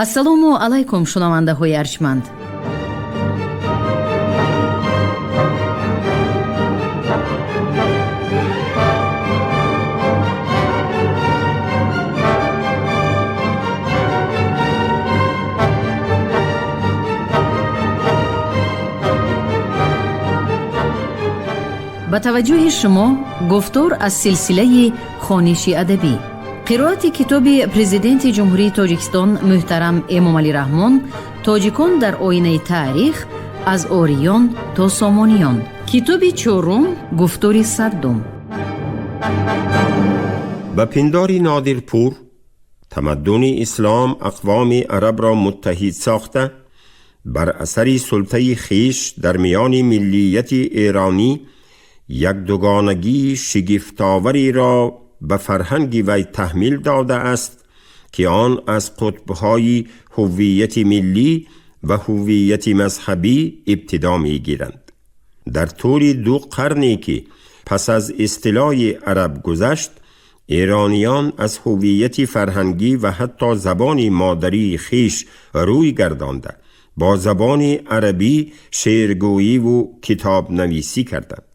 Ассалому алайкум, шунавандаҳои арҷманд. Ба таваҷҷӯҳи шумо гуфтор аз силсилаи хониши адабӣ, қироати китоби Президенти Ҷумҳурии Тоҷикистон муҳтарам Эмомалӣ Раҳмон «Тоҷикон дар оинаи таърих: аз ориён то сомониён», китоби чорум, гуфтори 100-ум. Ба пиндори Нодирпур, тамаддуни ислом ақвоми арабро муттаҳид сохта, бар асари султаи хеш дар миёни миллияти эронӣ як дугонагии шигифтовареро ба фарҳанги вай таҳмил додааст, ки он аз қутбҳои ҳуввияти миллӣ ва ҳуввияти мазҳабӣ ибтидо мегиранд. Дар тӯли ду қарне, ки пас аз истилои араб гузашт, эрониён аз ҳуввияти фарҳангӣ ва ҳатто забони модарии хеш рӯй гардонда, бо забони арабӣ шеъргӯиву китобнависӣ карданд.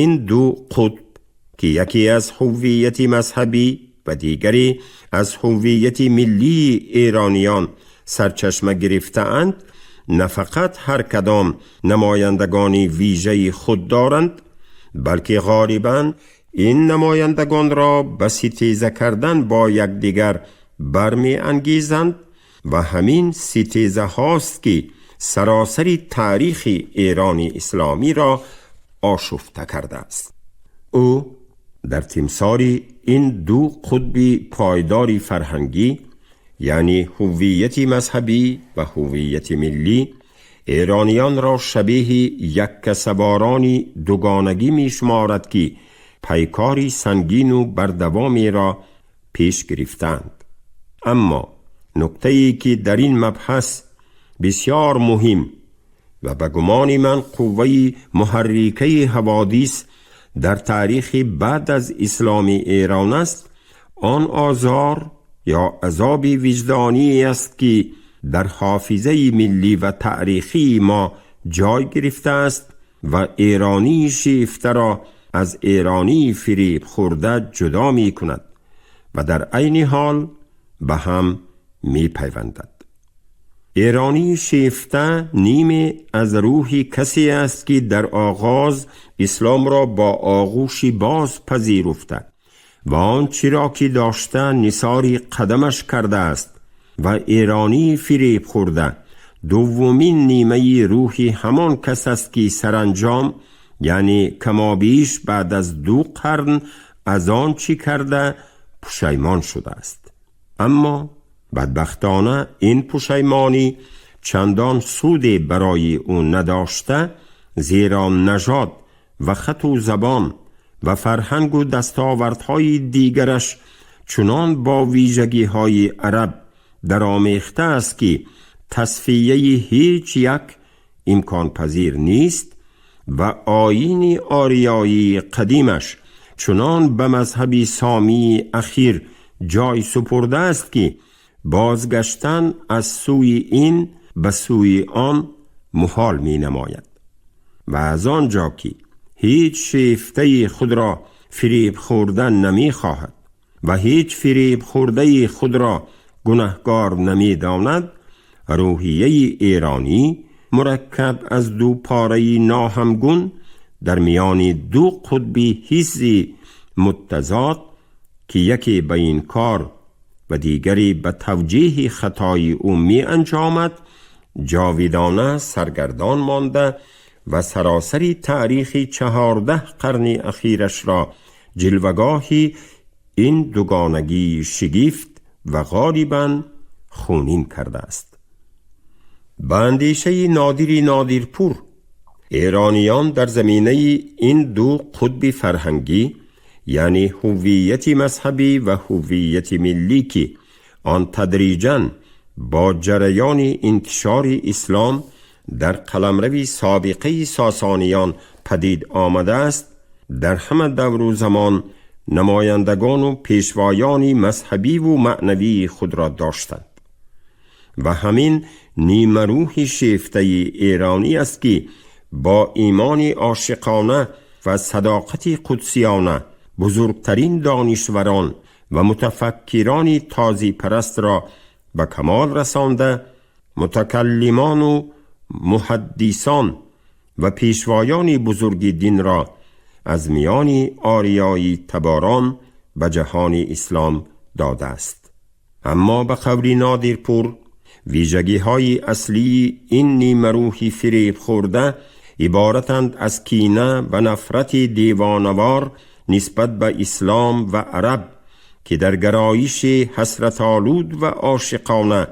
Ин ду қутб, ки яке аз ҳуввияти мазҳабӣ ва дигаре аз ҳуввияти миллии эрониён сарчашма гирифтаанд, на фақат ҳар кадом намояндагони вижаи худ доранд, балки ғолибан ин намояндагонро ба ситеза кардан бо якдигар бармеангезанд ва ҳамин ситезаҳост, ки саросари таърихи эрони исломиро ошуфта кардааст. Ӯ дар тимсори ин ду қутби пойдори фарҳангӣ, яъне ҳуввияти мазҳабӣ ва ҳуввияти миллӣ, эрониёнро шабеҳи яккасаворони дугонагӣ мешуморад, ки пайкори сангину бардавомеро пеш гирифтаанд. Аммо нуктае, ки дар ин мабҳас бисёр муҳим ва ба гумони ман қувваи муҳаррикаи ҳаводис дар таърихи баъд аз исломи эрон аст, он озор ё азоби виҷдоние аст, ки дар ҳофизаи миллӣ ва таърихии мо ҷой гирифтааст ва эронии шифтаро аз эронии фиреб хӯрда ҷудо мекунад ва дар айни ҳол ба ҳам мепайвандад. Эронии шифта ниме аз рӯҳи касе аст, ки дар оғоз исломро бо оғӯши боз пазируфта ва он чиро ки дошта нисори қадамаш кардааст, ва эронии фиреб хӯрда дуввумин нимаи рӯҳи ҳамон кас аст, ки саранҷом, яъне камобиш баъд аз 2 қарн, аз он чӣ карда пушаймон шудааст. Аммо бадбахтона ин пушаймонӣ чандон суде барои ӯ надошта, зеро нажод ва хату забон ва фарҳангу дастовардҳои дигараш чунон бо вижагиҳои араб даромехта аст, ки тасфияи ҳеҷ як имконпазир нест ва оини ориёии қадимаш чунон ба мазҳаби сомии ахир ҷой супурдааст, ки бозгаштан аз сӯи ин ба сӯи он муҳол менамояд. Ва аз он ҷо ки ҳеҷ шифтаи худро фиреб хӯрдан намехоҳад ва ҳеҷ фиреб хӯрдаи худро гунаҳкор намедонад, рӯҳияи эронӣ мураккаб аз ду пораи ноҳамгун дар миёни ду қутби ҳисси муттазод, ки яке ба ин кор ва дигаре ба тавҷеҳи хатои ӯ меанҷомад, ҷовидона саргардон монда ва саросари таърихи 14 қарни ахирашро ҷилвагоҳи ин дугонагии шигифт ва ғолибан хунин кардааст. Ба андешаи Нодири Нодирпур, эрониён дар заминаи ин ду қутби фарҳангӣ, яъне ҳуввияти мазҳабӣ ва ҳуввияти миллӣ, ки он тадриҷан бо ҷараёни интишори ислом дар қаламрави собиқаи сосониён падид омадааст, дар ҳама давру замон намояндагону пешвоёни мазҳабиву маънавии худро доштанд. و همین نیمروح شیفته ایرانی است که با ایمان عاشقانه و صداقت قدسیانه بزرگترین دانشوران و متفکران تازی پرست را به کمال رسانده، متکلمان و محدثان و پیشوایان بزرگ دین را از میان آریایی تباران به جهان اسلام داده است. اما به قول نادرپور، ویژگی های اصلی این نیمروح فریب خورده عبارتند از کینه و نفرت دیوانوار نسبت به اسلام و عرب که در گرایش حسرت آلود و عاشقانه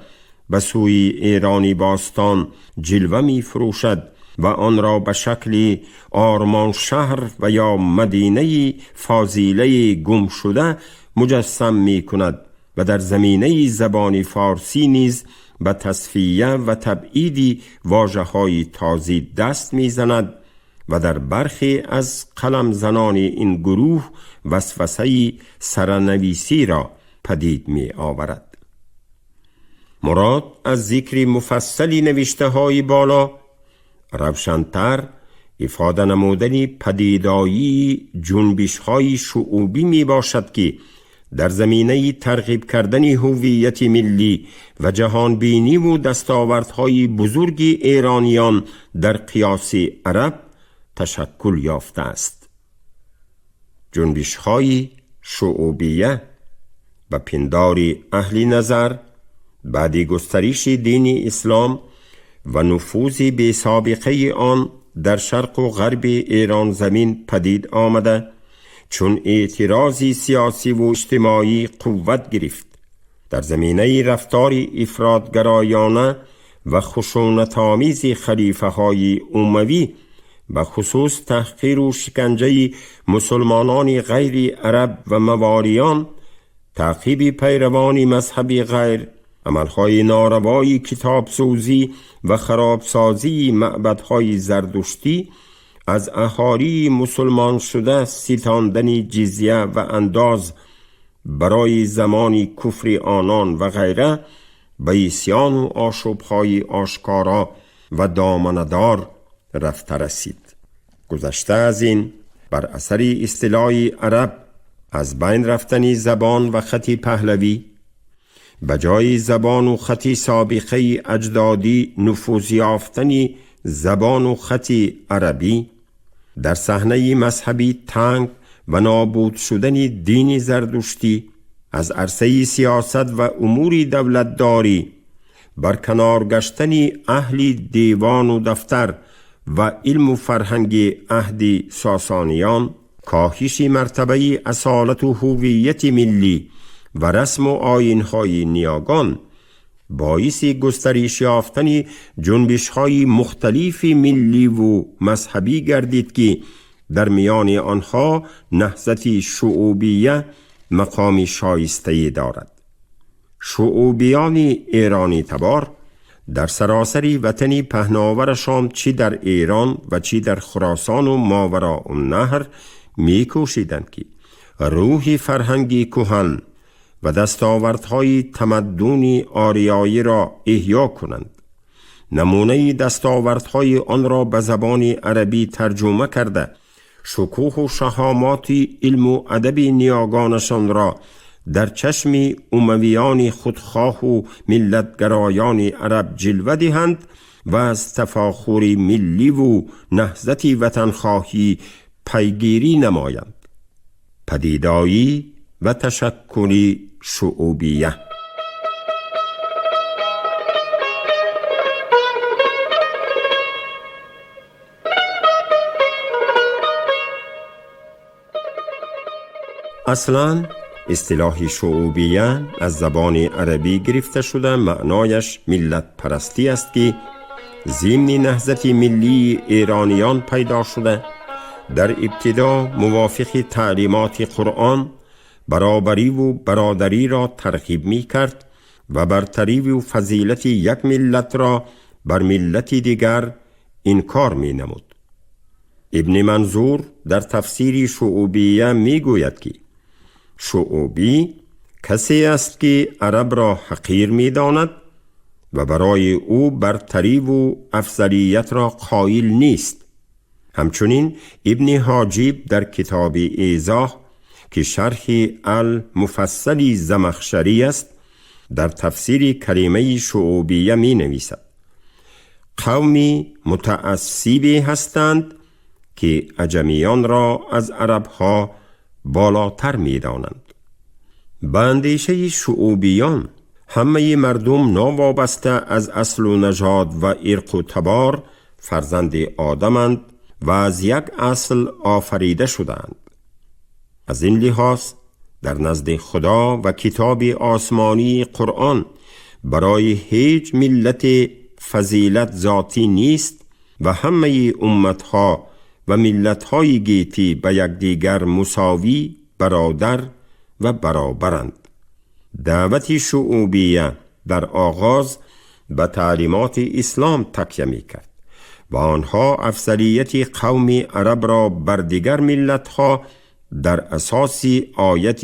به سوی ایرانی باستان جلوه می فروشد و آن را به شکل آرمان شهر و یا مدینه فاضله گم شده مجسم می کند و در زمینه زبان فارسی نیز به تصفیه و تبعید واژه‌های تازی دست می‌زند و در برخی از قلم زنان این گروه وسوسه سرنویسی را پدید می آورد. مراد از ذکر مفصل نوشته های بالا روشن‌تر افاده نمودن پدیدایی جنبش های شعوبی می باشد که در زمینه ترغیب کردن هویت ملی و جهانبینی و دستاوردهای بزرگ ایرانیان در قیاس عرب تشکل یافته است. جنبش‌های شعوبیه و پندار اهل نظر بعد گسترش دین اسلام و نفوذ بی سابقه آن در شرق و غرب ایران زمین پدید آمده، چون اعتراضی سیاسی و اجتماعی قوت گرفت. در زمینه رفتار افراط‌گرایانه و خشونت‌آمیز خلیفه‌های اموی و خصوص تحقیر و شکنجه مسلمانان غیر عرب و موالیان، تعقیب پیروان مذهب غیر، عملهای ناروای کتابسوزی و خرابسازی معبدهای زردشتی، از اهالی مسلمان شده ستاندن جزیه و انداز برای زمان کفر آنان و غیره، به عصیان و آشوبهای آشکارا و دامنه‌دار رفته رسید. گذشته از این، بر اثر اصطلاح عرب از بین رفتن زبان و خط پهلوی، به جای زبان و خط سابقه اجدادی نفوذ یافتن زبان و خط عربی، در صحنه مذهبی تنگ و نابود شدن دین زردشتی، از عرصه سیاست و امور دولتداری برکنار گشتن اهل دیوان و دفتر و علم و فرهنگ عهد ساسانیان، کاهش مرتبه اصالت و هویت ملی و رسم و آیین‌های نیاگان، باعث گسترش یافتن جنبش‌های مختلف ملی و مذهبی گردید که در میان آنها نهضت شعوبیه مقام شایسته‌ای دارد. شعوبیان ایرانی تبار در سراسر وطن پهناورشان چی در ایران و چی در خراسان و ماوراء النهر می‌کوشیدند که روح فرهنگی کهن و دستاوردهای تمدن آریایی را احیا کنند. نمونه دستاوردهای آن را به زبان عربی ترجمه کرده، شکوه و شهامات علم و ادب نیاگانشان را در چشم امویان خودخواه و ملتگرایان عرب جلوه دهند و از تفاخر ملی و نهضت وطنخواهی پیگیری نمایند. پدیدایی و تشکل شعوبیه. اصلاً اصطلاح شعوبیه از زبان عربی گرفته شده، معنایش ملت پرستی است که ضمن نهضت ملی ایرانیان پیدا شده. در ابتدا موافق تعلیمات قرآن برابری و برادری را ترغیب می کرد و برتری و فضیلت یک ملت را بر ملت دیگر انکار می نمود. ابن منظور در تفسیر شعوبیه می گوید که شعوبی کسی است که عرب را حقیر می داند و برای او برتری و افضلیت را قایل نیست. همچنین ابن حاجب در کتاب ایضاح که شرح المفصل زمخشری است، در تفسیر کلمه شعوبیه می نویسد: قومی متعصبی هستند که عجمیان را از عربها بالاتر می دانند. به اندیشه شعوبیان همه مردم ناوابسته از اصل و نژاد و ارق و تبار فرزند آدمند و از یک اصل آفریده شدند. از این لحاظ در نزد خدا و کتاب آسمانی قرآن برای هیچ ملت فضیلت ذاتی نیست و همه امتها و ملت‌های گیتی به یکدیگر مساوی، برادر و برابرند. دعوت شعوبیه در آغاز به تعلیمات اسلام تکیه می‌کرد و آنها افضلیت قوم عرب را بر دیگر ملت‌ها در اساس آیت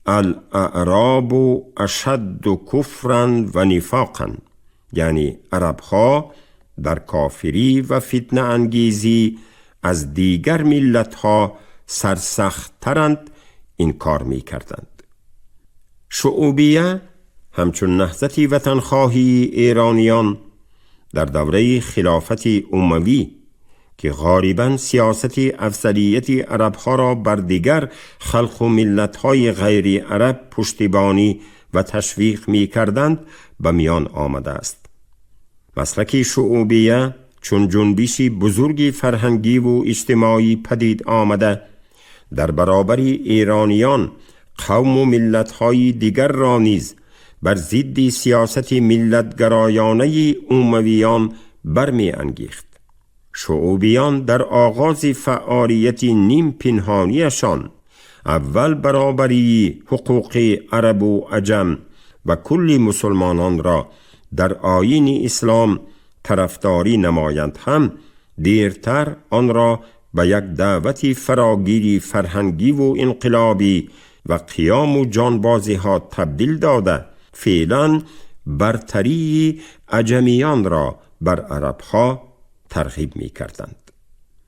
الاعراب اشد کفرا و نفاقا، یعنی عربها در کافری و فتنه انگیزی از دیگر ملت‌ها سرسخت‌ترند، انکار می‌کردند. شعوبیه همچون نهضت وطنخواهی ایرانیان در دوره خلافت اموی که غالباً سیاست افضلیت عربها را بر دیگر خلق و ملت‌های غیر عرب پشتیبانی و تشویق می‌کردند، به میان آمده است. مسلک شعوبیه چون جنبشی بزرگ فرهنگی و اجتماعی پدید آمده، در برابر ایرانیان قوم و ملت‌های دیگر را نیز بر ضد سیاست ملت‌گرایانه امویان برمی انگیخت. شعوبیان در آغاز فعالیت نیم پنهانیشان اول برابری حقوق عرب و عجم و کل مسلمانان را در آیین اسلام طرفداری نمایند، هم دیرتر آن را به یک دعوت فراگیری فرهنگی و انقلابی و قیام و جانبازی ها تبدیل داده، فعلا برتری عجمیان را بر عربها ترغیب می کردند.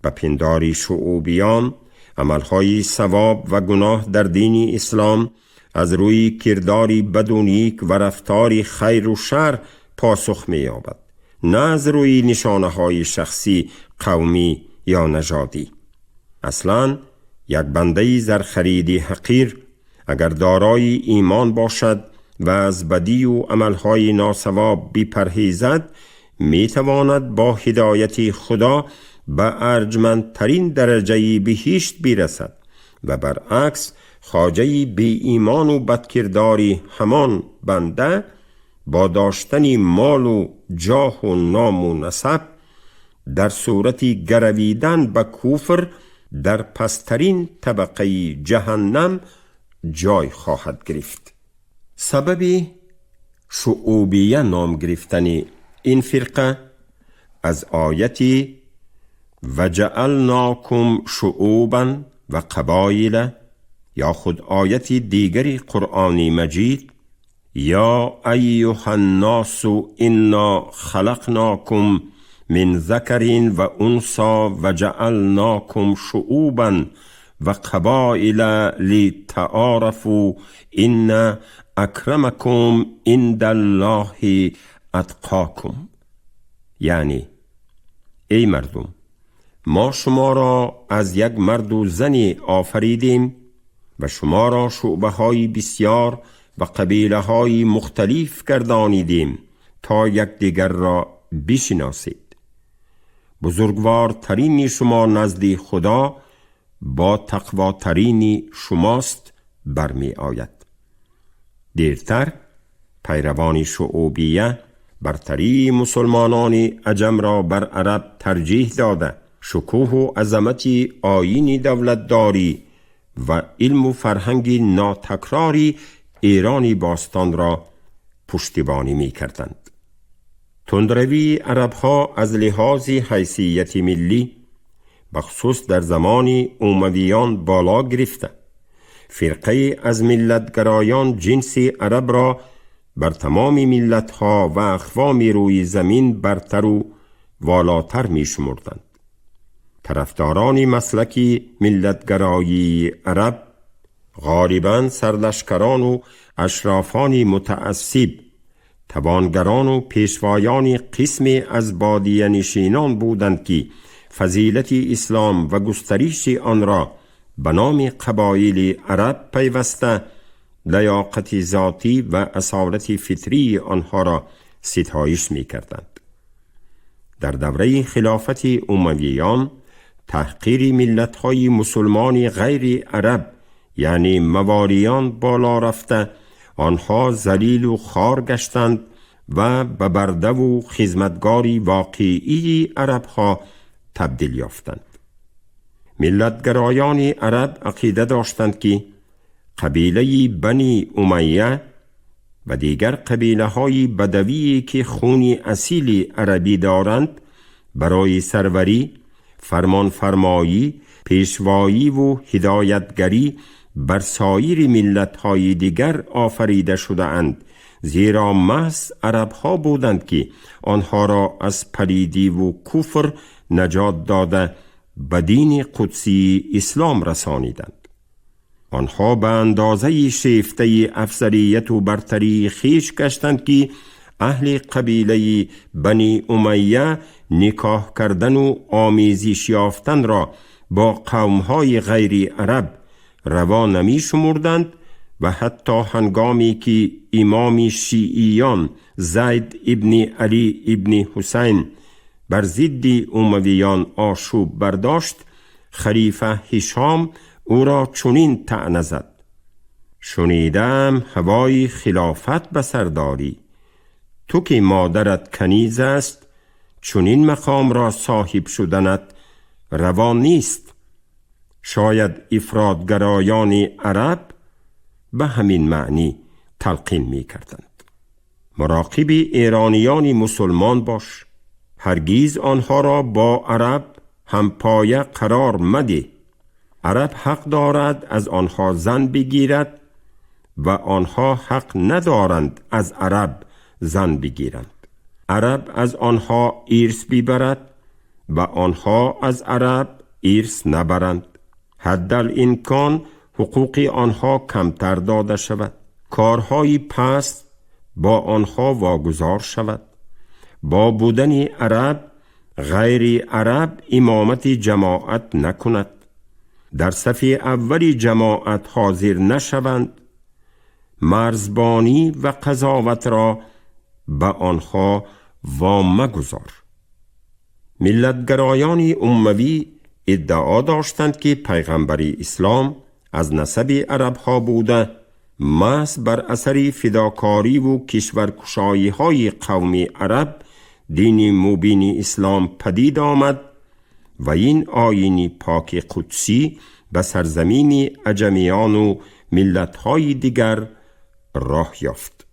به پنداری شعوبیان عملهای ثواب و گناه در دین اسلام از روی کرداری بد و نیک و رفتار خیر و شر پاسخ می یابد، نه از روی نشانه های شخصی، قومی یا نژادی. اصلا یک بنده زرخریدی حقیر اگر دارای ایمان باشد و از بدی و عملهای ناسواب بپرهیزد، می تواند با هدایت خدا به ارجمندترین درجه بهشت برسد و برعکس خواجه بی ایمان و بدکرداری همان بنده با داشتن مال و جاه و نام و نسب در صورت گرویدن به کفر در پسترین طبقه جهنم جای خواهد گرفت. سبب شعوبیه نام گرفتن این فرقه از آیت و جعلناکم شعوبا و قبایل یا خود آیت دیگری قرآن مجید یا ایها الناس انا خلقناکم من ذکر و انثی و جعلناکم شعوبا و قبایل لتعارفوا ان اکرمکم عند الله اتقاکم. یعنی ای مردم، ما شما را از یک مرد و زنی آفریدیم و شما را شعبه های بسیار و قبیله های مختلف گردانیدیم تا یکدیگر را بشناسید. بزرگوارترین شما نزد خدا با تقواترین شماست برمی آید. دیرتر پیروان شعوبیه برتری مسلمانان عجم را بر عرب ترجیح داده، شکوه و عظمت آیین دولتداری و علم و فرهنگ ناتکراری ایرانی باستان را پشتیبانی می کردند. تندروی عربها از لحاظ حیثیت ملی بخصوص در زمان امویان بالا گرفته، فرقه از ملتگرایان جنس عرب را بر تمام ملتها و اقوام روی زمین برتر و والاتر می شمردند. طرفداران مسلک ملتگرایی عرب غالبا سرلشکران و اشرافان متعصب، توانگران و پیشوایان قسمی از بادیه نشینان بودند که فضیلت اسلام و گسترش آن را به نام قبایل عرب پیوسته لیاقت ذاتی و اصالت فطری آنها را ستایش می کردند. در دوره خلافت امویان تحقیر ملت‌های مسلمان غیر عرب یعنی موالیان بالا رفته، آنها ذلیل و خوار گشتند و به برده و خدمتگاری واقعی عربها تبدیل یافتند. ملتگرایان عرب عقیده داشتند که قبیله بنی امیه و دیگر قبیله های بدوی که خون اصیل عربی دارند برای سروری، فرمانفرمایی، پیشوایی و هدایتگری بر سایر ملت‌های دیگر آفریده شده اند، زیرا محض عربها بودند که آنها را از پلیدی و کفر نجات داده به دین قدسی اسلام رسانیدند. آنها به اندازه شیفته افضلیت و برتری خویش گشتند که اهل قبیله بنی امیه نکاح کردن و آمیزش یافتن را با قومهای غیر عرب روا نمی شمردند و حتی هنگامی که امام شیعیان زید ابن علی ابن حسین بر ضد امویان آشوب برداشت، خلیفه هشام او را چنین طعنه زد: شنیدم هوای خلافت به سر داری، تو که مادرت کنیز است چنین مقام را صاحب شدنت روا نیست. شاید افراطگرایان عرب به همین معنی تلقین می کردند. مراقب ایرانیان مسلمان باش، هرگیز آنها را با عرب همپایه قرار مده. عرب حق دارد از آنها زن بگیرد و آنها حق ندارند از عرب زن بگیرند. عرب از آنها ارث ببرد و آنها از عرب ارث نبرند. حدالامکان حقوق آنها کمتر داده شود. کارهای پست با آنها واگذار شود. با بودن عرب غیر عرب امامت جماعت نکند. در صف اول جماعت حاضر نشوند. مرزبانی و قضاوت را به آنها وامگذار. ملتگرایان اموی ادعا داشتند که پیغمبر اسلام از نسب عرب ها بوده، محض بر اثر فداکاری و کشورکشایی های قوم عرب دین مبین اسلام پدید آمد و این آیین پاک قدسی به سرزمین عجمیان و ملت‌های دیگر راه یافت.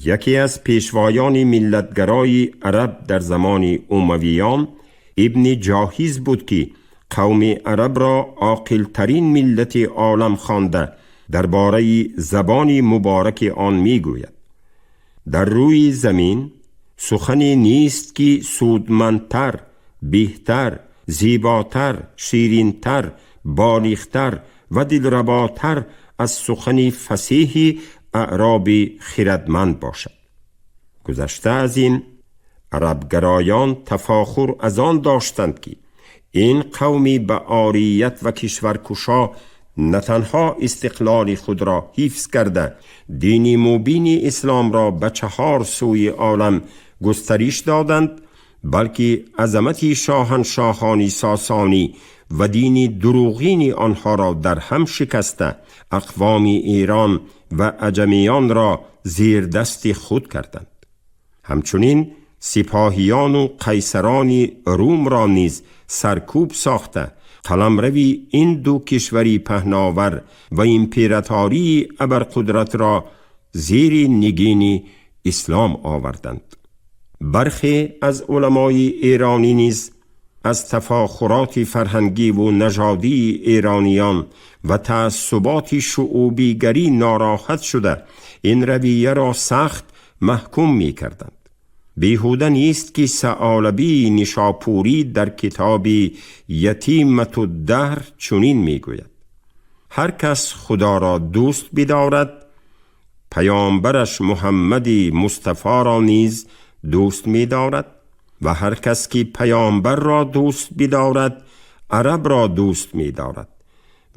یکی از پیشوایان ملتگرای عرب در زمان امویان ابن جاهز بود که قوم عرب را عاقلترین ملت عالم خوانده درباره زبان مبارک آن میگوید: در روی زمین سخنی نیست که سودمندتر، بهتر، زیباتر، شیرینتر، بالیختر و دلرباتر از سخن فصیح اعراب خردمند باشد. گذشته از این، عربگرایان تفاخر از آن داشتند که این قومی به عاریت و کشورکشا نه تنها استقلال خود را حفظ کرده، دین مبین اسلام را به چهار سوی عالم گسترش دادند، بلکه عظمت شاهنشاهان ساسانی و دین دروغین آنها را در هم شکسته، اقوام ایران و عجمیان را زیر دست خود کردند. همچنین سپاهیان و قیصران روم را نیز سرکوب ساخته، قلمروی این دو کشوری پهناور و امپراتوری ابرقدرت را زیر نگین اسلام آوردند. برخی از علمای ایرانی نیز از تفاخرات فرهنگی و نژادی ایرانیان و تعصبات شعوبیگری ناراحت شده، این رویه را سخت محکوم می کردند. بیهوده نیست که ثعلبی نشاپوری در کتاب یتیمة الدهر چنین می گوید: هر کس خدا را دوست بدارد، پیامبرش محمد مصطفی را نیز دوست می دارد و هر کس که پیامبر را دوست بدارد، عرب را دوست می دارد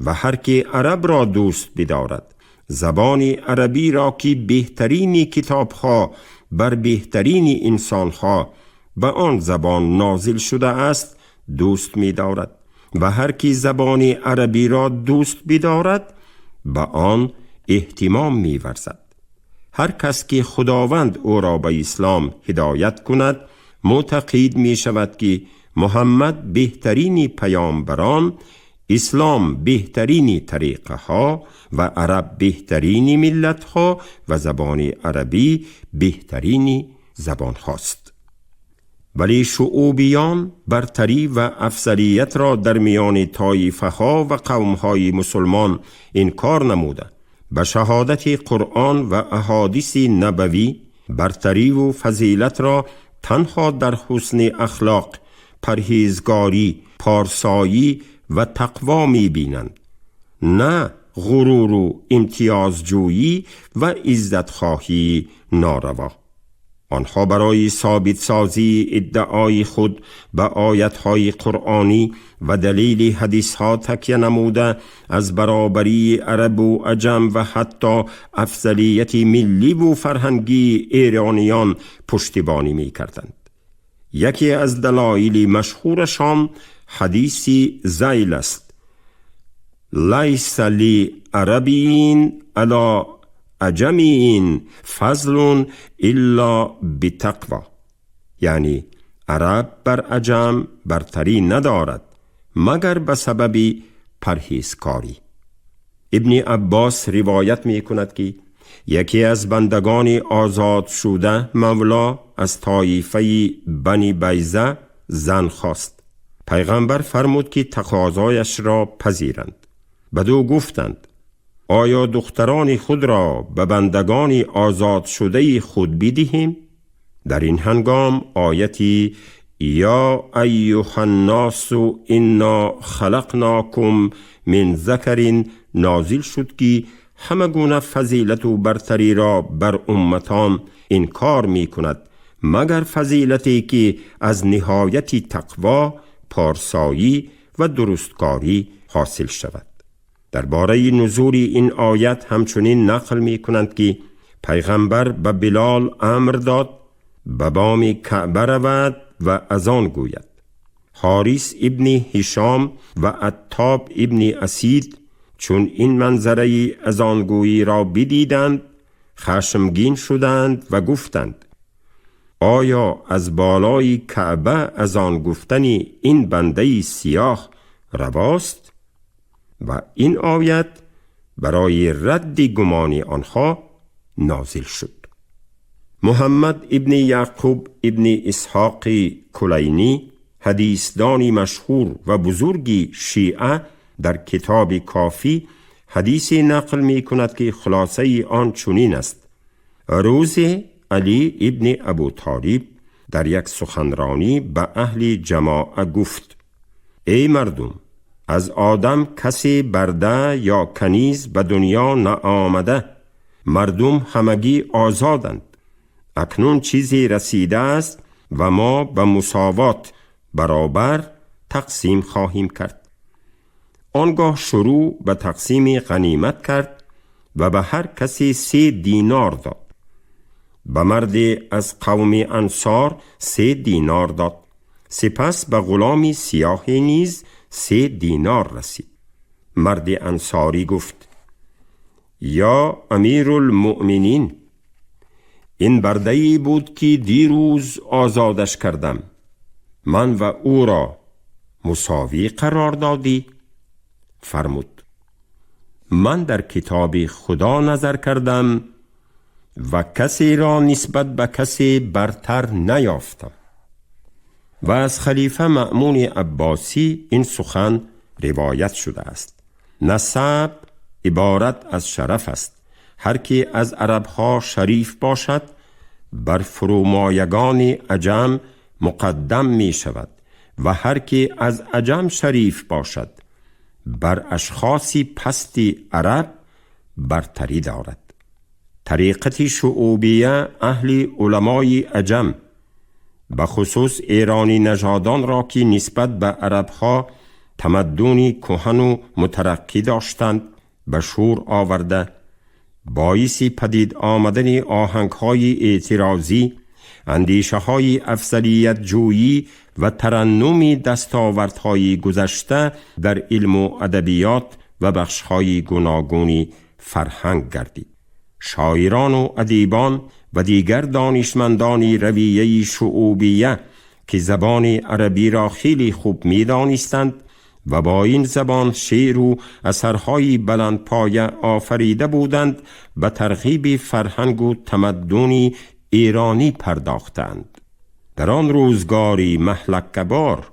و هر که عرب را دوست بدارد، زبان عربی را که بهترین کتابها بر بهترین انسانها به آن زبان نازل شده است دوست می دارد و هر کی زبان عربی را دوست بدارد، به آن اهتمام می ورزد. هر کس که خداوند او را به اسلام هدایت کند، معتقد می شود که محمد بهترین پیامبران، اسلام بهترین طریقه ها و عرب بهترین ملت ها و زبان عربی بهترین زبان هاست. ولی شعوبیان برتری و افضلیت را در میان طایفه ها و قوم های مسلمان انکار نموده، به شهادت قرآن و احادیث نبوی برتری و فضیلت را تنها در حسن اخلاق، پرهیزگاری، پارسایی و تقوا می بینند، نه غرور و امتیازجویی و عزتخواهی ناروا. آنها برای ثابت سازی ادعای خود به آیتهای قرآنی و دلیل حدیثها تکیه نموده، از برابری عرب و عجم و حتی افضلیت ملی و فرهنگی ایرانیان پشتیبانی می کردند. یکی از دلایل مشهورشان حدیث ذیل است: لیس لعربی علی عجمی فضل الا بالتقوی، یعنی عرب بر عجم برتری ندارد مگر به سبب پرهیزکاری. ابن عباس روایت می کند که یکی از بندگان آزاد شده مولا از طایفه بنی بیضه زن خواست. پیغمبر فرمود که تقاضایش را پذیرند. بدو گفتند: آیا دختران خود را به بندگان آزاد شده خود بدهیم؟ در این هنگام آیتی یا ایها الناس انا خلقناکم من ذکر نازل شد که همه گونه فضیلت و برتری را بر امتان انکار می کند، مگر فضیلتی که از نهایت تقوا، پارسایی و درستکاری حاصل شود. درباره نزول این آیت همچنین نقل می کنند که پیغمبر به بلال امر داد به بام کعبه رود و اذان گوید. حارث ابن هشام و عتاب ابن اسید چون این منظره اذانگویی را بدیدند، خشمگین شدند و گفتند: آیا از بالای کعبه اذان گفتن این بنده سیاه رواست؟ و این آیت برای رد گمان آنها نازل شد. محمد ابن یعقوب ابن اسحاق کلینی، حدیثدان مشهور و بزرگ شیعه، در کتاب کافی حدیثی نقل می کند که خلاصه آن چنین است: روز علی ابن ابو طالب در یک سخنرانی به اهل جماعه گفت: ای مردم، از آدم کسی برده یا کنیز به دنیا نآمده، مردم همگی آزادند. اکنون چیزی رسیده است و ما به مساوات برابر تقسیم خواهیم کرد. آنگاه شروع به تقسیم غنیمت کرد و به هر کسی 3 دینار داد. به مرد از قوم انصار 3 دینار داد. سپس به غلام سیاه نیز 3 دینار رسید. مرد انصاری گفت: یا امیرالمؤمنین، این برده‌ای بود که دیروز آزادش کردم، من و او را مساوی قرار دادی؟ فرمود: من در کتاب خدا نظر کردم و کسی را نسبت به کسی برتر نیافتم. و از خلیفه مأمون عباسی این سخن روایت شده است: نسب عبارت از شرف است. هر کی از عربها شریف باشد بر فرومایگان عجم مقدم می شود و هر که از عجم شریف باشد بر اشخاصی پستی عرب برتری دارد. طریقت شعوبیه اهل علمای عجم به خصوص ایرانی نژادان را که نسبت به عربها تمدنی کهن و مترقی داشتند به شور آورده، باعث پدید آمدن آهنگهای اعتراضی، اندیشه های افضلیت جویی و ترنم دستاوردهای گذشته در علم و ادبیات و بخشهای گوناگونی فرهنگ گردید. شاعران و ادیبان و دیگر دانشمندان رویه شعوبیه که زبان عربی را خیلی خوب می دانستند و با این زبان شعر و اثرهای بلندپایه آفریده بودند، به ترغیب فرهنگ و تمدن ایرانی پرداختند. در آن روزگاری مهلکه‌بار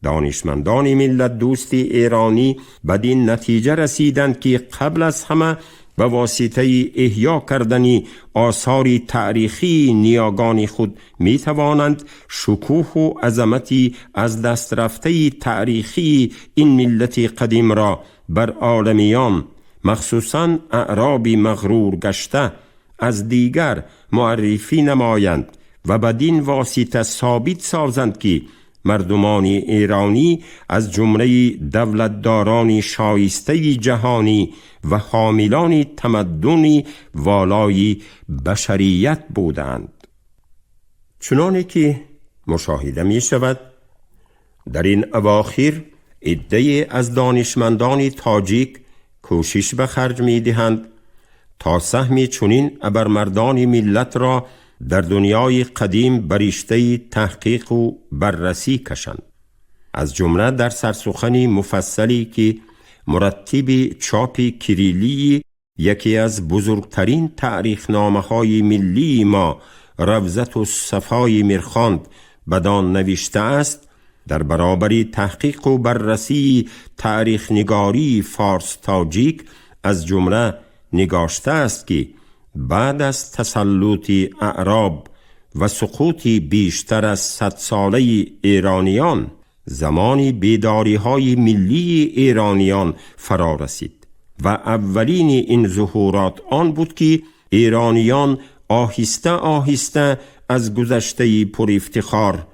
دانشمندان ملت دوستی ایرانی بدین نتیجه رسیدند که قبل از همه به واسطه احیا کردن آثار تاریخی نیاگان خود می توانند شکوه و عظمتی از دست رفته تاریخی این ملت قدیم را بر عالمیان، مخصوصا اعراب مغرور گشته، از دیگر معرفی نمایند و بدین واسطه ثابت سازند که مردمان ایرانی از جمله دولتداران شایسته جهانی و حاملان تمدن والای بشریت بودند. چنانه که مشاهده می شود، در این اواخر عده‌ای از دانشمندان تاجیک کوشش به خرج می دهند تا سهم چنین ابرمردان ملت را در دنیای قدیم بر رشته تحقیق و بررسی کشند. از جمله در سرسخن مفصلی که مرتب چاپ کریلی یکی از بزرگترین تاریخنامه های ملی ما، روضة الصفای میرخوند، بدان نوشته است، در برابر تحقیق و بررسی تاریخ نگاری فارس تاجیک از جمله نگاشته است که بعد از تسلط اعراب و سقوط بیشتر از 100 ساله ایرانیان، زمان بیداری های ملی ایرانیان فرا رسید و اولین این ظهورات آن بود که ایرانیان آهسته آهسته از گذشته پر افتخار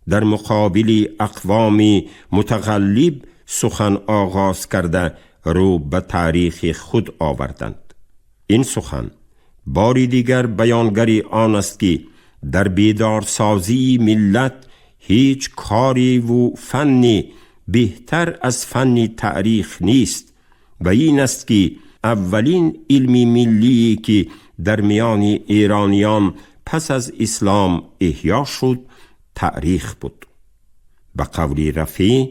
در مقابل اقوام متغلب سخن آغاز کرده رو به تاریخ خود آوردند. این سخن باری دیگر بیانگری آن است که در بیدارسازی ملت هیچ کاری و فنی بهتر از فن تاریخ نیست و این است که اولین علم ملی که در میان ایرانیان پس از اسلام احیا شد، تاریخ بود. به قول رفیع،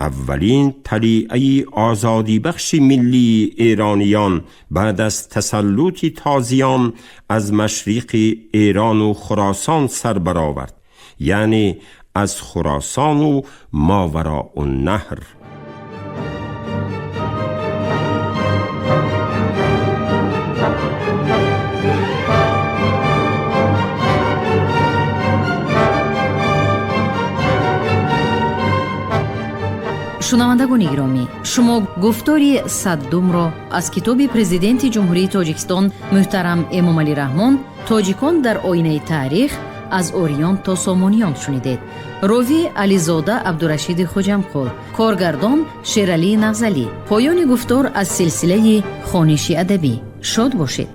اولین طلیعه آزادی بخش ملی ایرانیان بعد از تسلط تازیان از مشرق ایران و خراسان سر برآورد، یعنی از خراسان و ماوراء النهر. Шунавандагони гиромӣ, шумо гуфтори 100-умро аз китоби Президенти Ҷумҳурии Тоҷикистон муҳтарам Эмомалӣ Раҳмон «Тоҷикон дар оинаи таърих: аз ориён то сомониён» шунидед. Ровӣ Ализода Абдурашиди Хоҷамқул, коргардон Шералии Нағзалӣ. Поёни гуфтор аз силсилаи хониши адабӣ. Шод бошед.